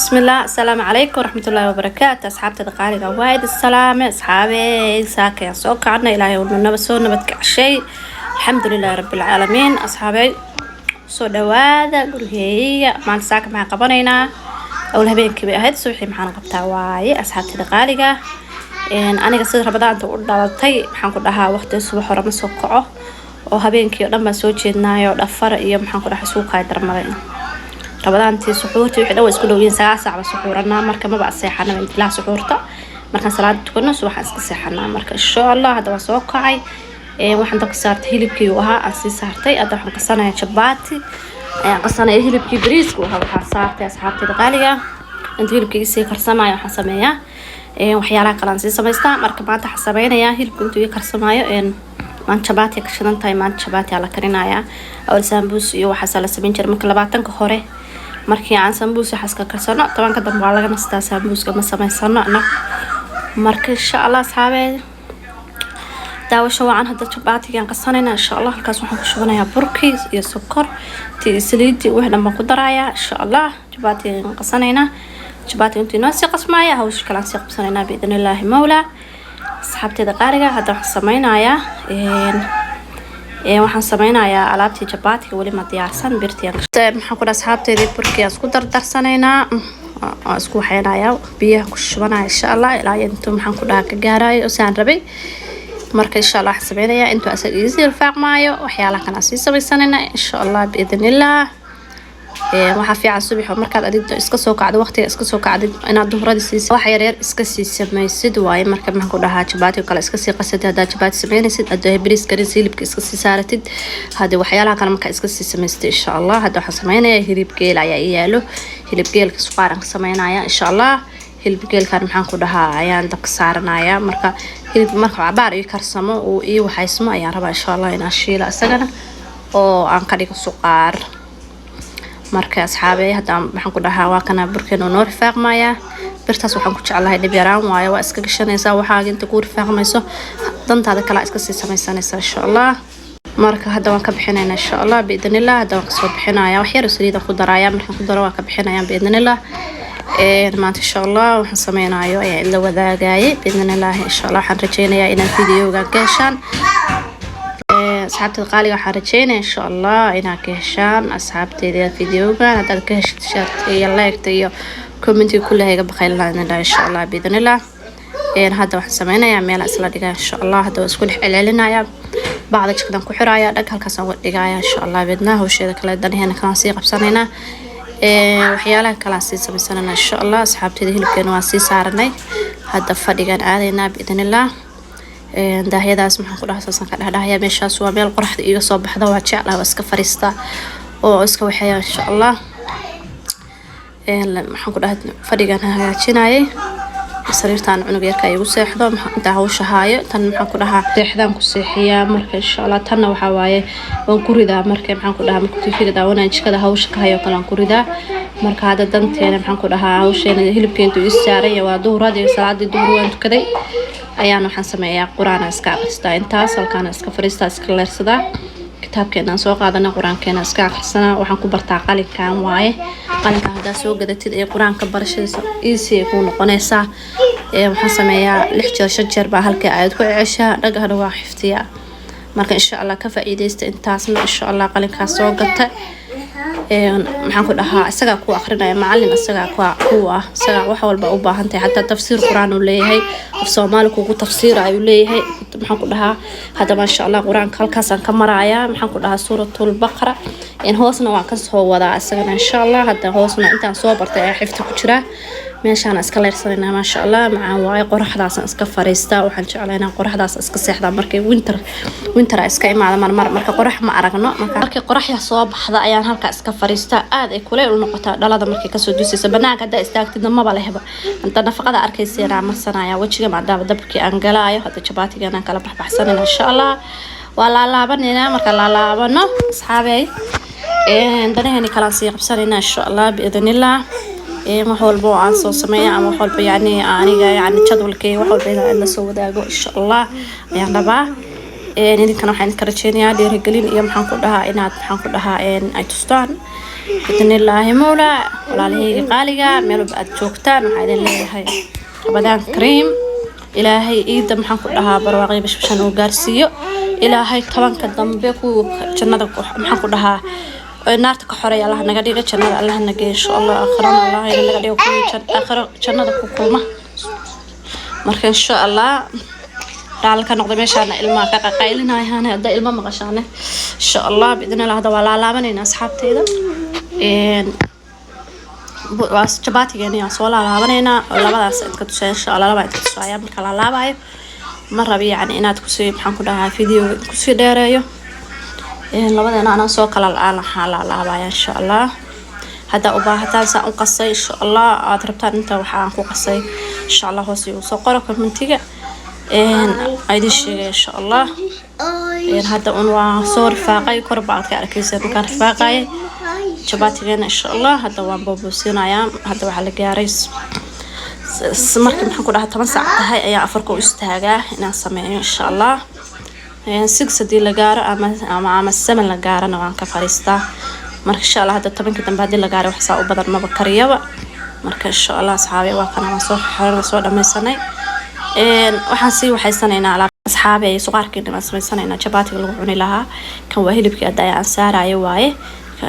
Bismillaah, asalaamu calaykum waraxmatullaahi wabarakaatu. Asxaabtada qaaliga, waa idin salaame. Asxaabey, saakayaan soo kacnay. Ilaahay uu naba soo nabad kacshay, alxamdulilaahi rabbilcaalamiin. Asxaabey, soo dhawaada gurigeyga. Maanta saaka maxaan qabanaynaa? Awl habeenkii bay ahayd, subaxii maxaan qabtaa waaye? Asxaabtada qaaliga, aniga sida Ramadaanta u dhalatay, maxaan ku dhahaa, waqti subax hore ma soo kaco oo habeenkii oo dhan baan soo jeednaayo. Dhafar iyo, maxaan ku dhahay, suuqaay darmaday. Ramadaantii suxuurtii wixii dhan waa isku dhowyiin. 9 saac ba suxuuranaa. Marka maba seexanaba intilaa suxuurta. Markaan salaada tukano, subaxaan iska seexanaa. Marka insha Allah hadda waan soo kacay. Waxaan dabka saartay hilibkii uu ahaa, aan sii saartay. Hadda waxaan qasanaya jabaati ayaan qasanaya. Hilibkii bariiska uu ahaa waxaan saartay, asxaabtayda qaaliga, inta hilibkii sii karsamaayo waxaan sameeyaa waxyaalaha kale aan sii samaystaa. Marka maanta waxaan sameynayaa, hilibka intuu ii karsamaayo, maanta jabaati ka shidan tahay. Maanta jabaati aa la karinayaa. Awal sambuus iyo waxaasaa la sameyn jiray. Marka 20-ka hore markii aan sambuus waxaas ka karsano, 10-ka dambe waa laga nastaa, sambuuska ma samaysano anag. Marka insha Allah, asxaabeed, daawasho wacan. Hadda jabaatigaan qasanayna insha Allah. Halkaas waxaan ku shubanayaa burkii iyo sokor tii, saliidii, wix dhan baan ku darayaa insha Allah. Jabaatigaan qasanaynaa. Jabaatiga intuu inoo sii qasmaaya, hawsha kale aan sii qabsanaynaa biidn illaahi mawlaa. Asxaabteeda qaaliga, hadda waxaan sameynayaa alaabtii jabaatiga, weli ma diyaarsan. Birtii, maxaan ku dhaha, asxaabteedii, burkii aan isku dardarsanaynaa, waan isku waxeynayaa, biyaha ku shubanaya insha Allah ilaa intuu, maxaan ku dhahaa, ka gaarayo saan rabay. Marka insha Allah waxaan sameynayaa, intuu asaga iisii rifaaqmaayo, waxyaalaha kan aan sii samaysanayna insha Allah biidn illah. Waxaa fiican subax markaad adig iska soo kacdo, waqtiga iska soo kacdid, inaad duhradii siisa wax yaryar iska sii samaysid waaye. Marka, maxaan ku dhahaa, jabaati kale iska sii qasatid. Haddaad jabaati sameynaysid, haddaa bariis karis, hilibka iska sii saaratid, haddii waxyaalaha kale markaa iska sii samaystid insha Allah. Hadda waxaan sameynayaa hilib geel ayaa ii yaalo. Hilib geelka suqaaran ka sameynaya insha Allah. Hilib geelkan, maxaan ku dhahaa, ayaan dabka saaranaya. Marka hilib marka cabaar ii karsamo uu ii waxaysmo, ayaan rabaa insha Allah inaan shiilo isagana oo aan ka dhigo suqaar. Marka asxaabey, hadda, maxaan ku dhahaa, waa kana burkeen oo noo rifaaqmayaa. Birtaas waxaan ku jeclahay dhib yaraan waayo, waa iska gashanaysaa waxaaga inta kuu rifaaqmayso, dantaada kale iska sii samaysanaysaa insha Allah. Marka hadda waan ka bixinaynaa insha Allah biidnillah. Hadda waan kasoo bixinaya, wax yar saliidan ku daraya. Markaan ku daro, waan ka bixinaya biidnillah. Maanta insha Allah waxaan sameynayo ayaa ila wadaagayay biidnillahi insha Allah. Waxaan rajeynayaa inaad videogan ka heshaan, asxaabteeda qaaliga. Waxaan rajeynaya insha Allah inaad ka heshaan, asxaabteeda, videogan. Haddaad ka heshid, share-ta iyo like-ta iyo commentiga kulle iga baqaylanaa insha Allah biidnillah. Hadda waxaan sameynayaa meel isla dhigaa insha Allah. Hadda waan isku dhex celcelinaya, bacda jikadaan ku xiraya, dhag halkaasaan uga dhigaya insha Allah. Bidnaa hawsheeda kale, danaheena kalaan sii qabsanaynaa, waxyaalaha kalaan sii samaysanayna insha Allah. Asxaabteeda, hilibkeena waan sii saaranay. Hadda fadhigaan aadaynaa biidnillah. Daahyadaas, maxaan ku dhahaa, saasaan ka dhexdhahaya. Meeshaas waa meel qoraxda iiga soo baxda, waa jeclaha, waa iska fariistaa oo iska waxeeya insha Allah. Maxaan ku dhahay, fadhigaan hagaajinayay. Sariirtaan cunug yarka igu seexdo intaa hawsha haayo. Tan, maxaan ku dhahaa, seexdaan ku seexiyaa. Marka insha Allah tanna waxaa waaye waan ku ridaa. Marka, maxaan ku dhahaa, marka TV-ga daawanaya, jikada hawsha ka hayo kale aan ku ridaa. Marka hadda danteena, maxaan ku dhahaa, hawsheena, hilibkeena ii saaran. Waa duhuradii, salaadii duhur waan tukaday ayaan waxaan sameeyaa qur-aan iska aqristaa. Intaas halkaana iska fariistaa, iska leersadaa. Kitaabkeenaan soo qaadana, qur-aankeena iska akhrisanaa. Waxaan ku bartaa qalinkan waaye. Qalinkan haddaa soo gadatid, ee qur-aanka barashadiisa easy ay kuu noqonaysaa. Waxaan sameeyaa lix jeer, shan jeer baa halkii aayad ku ceshaa, dhagahana waa xifdiyaa. Marka insha Allah ka faa'iidaysta intaasna insha Allah. Qalinkaas soo gata, maxaan ku dhahaa, isagaa ku akrinaya, macalin isagaa ku ah, isagaa wax walba u baahan tahay. Xataa tafsiir qur-aan uu leeyahay, af Soomaali kugu tafsiir ayuu leeyahay. Maxaan ku dhahaa, hadda maasha Allah qur-aanka halkaasaan ka marayaa, maxaan ku dhahaa, Suuratul Baqra. Hoosna waan kasoo wadaa isagana insha Allah. Hadda hoosna intaan soo bartay ayaa xifdi ku jiraa. Meeshaan iska leyrsanayna, maasha Allah, macaan waaye. Qoraxdaasaan iska fariistaa. Waxaan jeclaa inaan qoraxdaas iska seexdaa. Markay winter iska imaada marmar, marka qorax ma aragno. Markay qoraxda soo baxda ayaan halkaa iska fariistaa. Aad ay kuleyl u noqotaa dhalada markay kasoo dusaysa. Banaanka haddaa istaagtidna maba lehba. Inta nafaqada arkayseena marsanaya wejiga, maadaama dabkii aan galaayo. Hadda jabaatigan aan kala baxbaxsanayna insha Allah. Waa laalaabanayna. Marka laalaabano, asxaabey, danaheeni kalaan sii qabsanayna insha Allah biidnillah. Wax walba oo aan soo sameeya ama wax walba, yani aniga, yani jadwalkay, wax walba inaan la soo wadaago insha Allah ayaan rabaa. Idinkana waxaan idinka rajeynayaa dhiirigelin iyo, maxaan ku dhahaa, inaad, maxaan ku dhahaa, ay tustaan. Biidnillaahi mawlaa. Walaalahayga qaaliga, meel walba aad joogtaan, waxaa idin leeyahay Ramadaan kariim. Ilaahay iida, maxaan ku dhahaa, barwaaqyo bashbashan uu gaarsiiyo. Ilaahay 10-ka dambe kuwa jannada, maxaan ku dhahaa, naarta ka xoreey Allah naga dhiga, jannada Allah nageeyo, insha Allah. Aakhirana Allah naga dhigo kuwii aakhiro jannada ku kulma. Marka insha Allah, raali ka noqda, meeshaana ilmaha ka qaqaylinayaan hadda ilmo maqashaane. Insha Allah, biidn Allah, hadda waa laalaabanayna, asxaabteyda. Waa jabaatigeena aan soo laalaabanaynaa oo labadaas idka tusaya, insha Allah. Labaa idka tusaya marka laalaabayo. Ma rabi yacni inaad kusii, maxaan ku dhahaa, video kusii dheereeyo. Labadeena anaa soo kala la-aan waxaa laalaabaya, insha Allah. Haddaa u baahataan saan u qasay, insha Allah, aad rabtaan inta waxa aan ku qasay, insha Allah, hoos igu soo qoro commentiga, aa idin sheegay, insha Allah. Hadda un waa soo rifaaqay, kor baad ka arkaysa markaan rifaaqayay jabaatigeena, insha Allah. Hadda waan booboosinayaa. Hadda waxaa la gaaray markii, maxaan ku dhahaa, 10 saac tahay ayaa afarka u istaagaa inaan sameeyo, insha Allah. 6 hadii la gaaro ama 7 la gaarana waan ka fariistaa. Marka insha Allah, hadda 10-ka dambe hadii la gaaro, wax saa u badan maba kariyaba. Marka insha Allah, asxaabi, waa kana, waan soo xiran, soo dhameysanay. Waxaan sii waxaysanaynaa alaab, asxaabi, ay suqaarkeena baan samaysanaynaa jabaatiga lagu cuni lahaa. Kan waa hilibkii hadda aan saarayo waaye,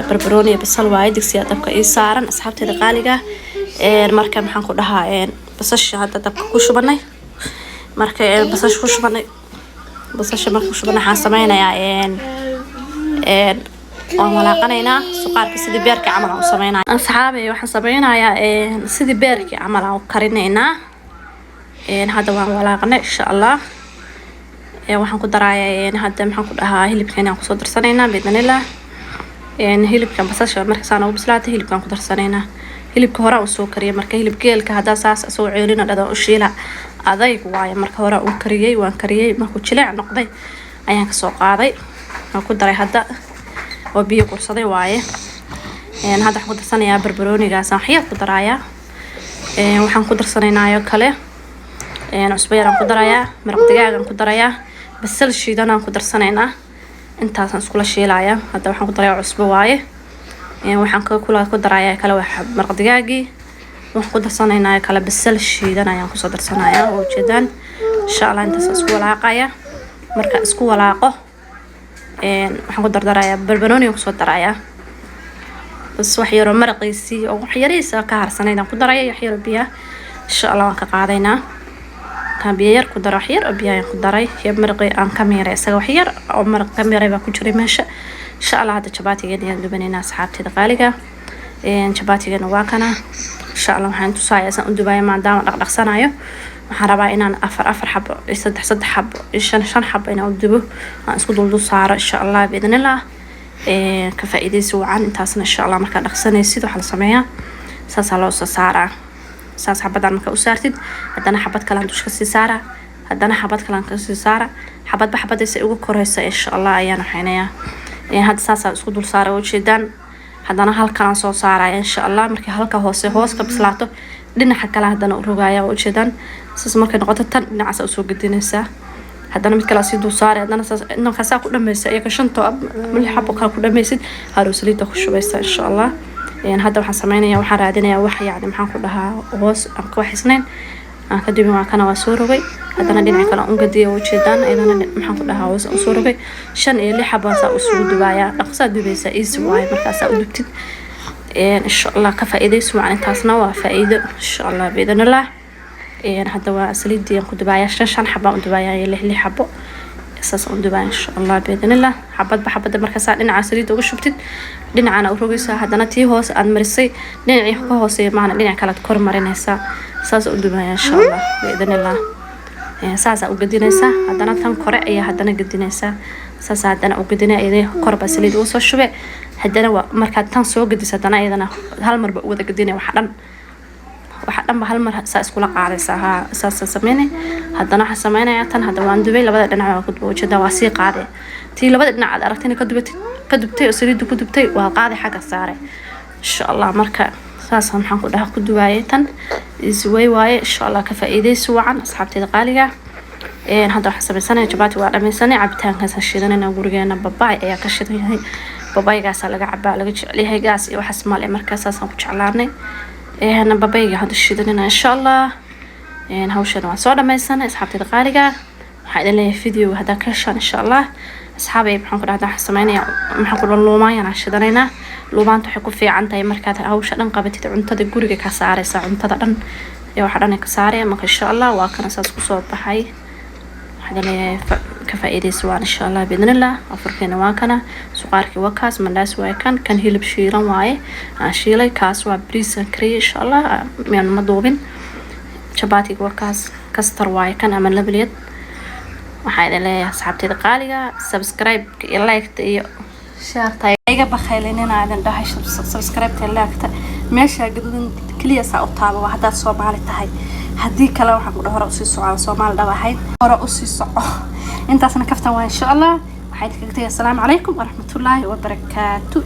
barbarooni iyo basal waaye. Digsiga dabka ii saaran, asxaabteeda qaaliga. Marka, maxaan ku dhahaa, basasha hadda dabka ku shubanay. Marka basasha ku shubanay, basasha marka ku shubanay, waxaan sameynayaa, waan walaaqanaynaa suqaarka sidii beerkii camal aan u sameynaya. Asxaabi, waxaan sameynayaa sidii beerkii camal aan u karinaynaa. Hadda waan walaaqnay, insha Allah. Waxaan ku darayaa hadda, maxaan ku dhahaa, hilibkeena aan kusoo darsanaynaa, biidnillah. Hilibkan basasha marka saan ugu bislaatay, hilibkaan ku darsanaynaa. Hilibka horaa usoo kariyay. Marka hilib geelka haddaa saas asagoo ceelina dhada u shiila, adayg waaye. Marka hore uu kariyey, waan kariyey, markuu jileec noqday ayaan kasoo qaaday, waan ku daray hadda oo biyo kursaday waaye. Hadda waxaan ku darsanayaa barbaroonigaas, waxyar ku darayaa. Waxaan ku darsanaynaayo kale cusbo yaraan ku darayaa, maraq digaagaan ku darayaa, basal shiidanaan ku darsanaynaa. Intaasaan iskula shiilaya. Hadda waxaan ku darayaa cusbo waaye. Waxaan kula ku darayaa kale wax maraq digaagii. Waxaan ku darsanaynaa kale basal shiidan ayaan kusoo darsanayaa oo ujeedaan, insha Allah. Intaas isku walaaqaya. Marka isku walaaqo, waxaan ku dardarayaa barbarooni, kusoo darayaa bas wax yaroo maraqiisii oo wax yariisa ka harsanayd aan ku daraya, wax yaroo biyaa, insha Allah. Waan ka qaadaynaa. Markaan biyo yar ku daro, wax yar oo biyo ayaan ku daray iyo maraqii aan ka miiray isaga, wax yar oo maraq ka miiray baa ku jiray meesha, insha Allah. Hadda jabaatigeena ayaan dubanaynaa, asxaabteeda qaaliga. Jabaatigana waa kana, insha Allah. Waxaan tusaaya saan u dubaya. Maadaama dhaqdhaqsanayo, waxaan rabaa inaan afar afar xabo iyo saddex saddex xabo iyo shan shan xabo inaan u dubo, aan isku duldul saaro, insha Allah, biidnillah. Ka faa'iidaysi wacan. Intaasna, insha Allah, markaa dhaqsanaysid, waxaa la sameeyaa saasaa loo soo saaraa. Saas xabadaan markaa u saartid, haddana xabad kalaan dusha kasii saaraa, haddana xabad kalaan kasii saara, xabadba xabadaysa ugu koreysa, insha Allah, ayaan waxaynayaa. Hadda saasaa isku dul saara, ujeedaan. Haddana halkanaan soo saaraya, insha Allah. Markii halka hoose hoos ka bislaato, dhinaca kale haddana u rogaaya, waa ujeedaan. Saas markay noqoto, tan dhinacaas usoo gedinaysaa, haddana mid kale sii dul saaray, haddana saas markaasaa ku dhameysa iyaga shanto lix xabo kale ku dhameysid, hadhow saliidda ku shubaysa, insha Allah. Hadda waxaan sameynaya, waxaan raadinayaa wax, yacni, maxaan ku dhahaa, hoos aan ka waxisnayn aan ka dubin. Waa kana, waa soo rogay. Haddana dhinaca kale un gadiya, ujeedaan. Iyadana, maxaan ku dhahaa, hoos usoo rogay. Shan iyo lix xabaasaa isugu dubayaa. Dhaqsaa dubaysaa, easy waaye markaasaa u dubtid, insha Allah. Ka faa'iidayso wacan. Intaasna waa faa'iido, insha Allah, biidnillah. Hadda waa saliidii aan ku dubayaa. Shan shan xabaan u dubayaa iyo lix lix xabo, saas u dubaa, insha Allah, biidnillah. Xabadba xabadda markaasaa dhinaca saliidda uga shubtid, dhinacana u rogaysaa. Haddana tii hoose aad marisay, dhinacii ka hooseeya maana, dhinac kalead kor marinaysaa. Saas u dubaya, insha Allah, biidnillah. Saasaa u gedinaysaa. Haddana tan kore ayaa haddana gedinaysaa, saasa haddana u gedinaya. Iyada korba saliid uga soo shube. Haddana waa markaad tan soo gediso, haddana iyadana hal marba u wada gedinaya. Waxa dhan, waxa dhanba hal mar saa iskula qaadaysaa. Haa, saasa sameynay. Haddana waxaan sameynayaa tan. Hadda waan dubay labada dhinac, waa ku ujeedaa, waa sii qaaday. Tii labada dhinac aad aragtayna ka dubatid, ka dubtay oo saliidda ku dubtay, waa qaaday, xagga saare, insha Allah. Marka saas, maxaan ku dhaha, ku duwaayay tan isway waaye, insha Allah. Ka faa'iidaysi wacan, asxaabteeda qaaliga. Hadda waxaan sameysanaya jabaati, waa dhameysanay. Cabitaankaasaan shidanayna. Gurigeena babaay ayaa ka shidan yahay. Babaygaasaa laga cabaa, laga jecelyahay, gaas iyo waxaas male. Marka saasaan ku jeclaanay babayga. Hadda shidanina, insha Allah, hawshana waan soo dhammaysanay. Asxaabtayda qaaliga, waxaan idin leeyahay video haddaa ka heshaan, insha Allah, asxaabay, maxaan ku dhahdaa, waxaan sameynaya, maxaan ku dhaha, luumaan aan shidanaynaa. Luumaanta waxay ku fiican tahay markaad hawsha dhan qabatid, cuntada guriga ka saaraysa, cuntada dhan iyo waxa dhan ka saaraya. Marka, insha Allah, waa kana saas kusoo baxay. Waxaan idin leeyahay ka faa'iidaysa waan, insha Allah, biidnillah. Afurkeena waa kana, suqaarkii waa kaas, mandhaas waaye, kan hilib shiilan waaye aan shiilay, kaas waa bariis aan kariyay, insha Allah, miyaan ma duubin. Jabaatiga waa kaas, kastar waaye kan ama labliyad. Waxaa idin leeyahay, asxaabteyda qaaliga, subscribe iyo like iyo share-ta iga bakhaylinina idin dhahay. Subscribe-ta, like-ta, meesha gaduudan keliya saa u taaba waa haddaad Soomaali tahay. Haddii kale waxaan ku dhaho hore usii soco, Soomaali dhab ahayn, hore usii soco. Intaasna kaftan waa, insha Allah. Waxaa idinkaga tegay asalaamu calaykum waraxmatullaahi wabarakaatu.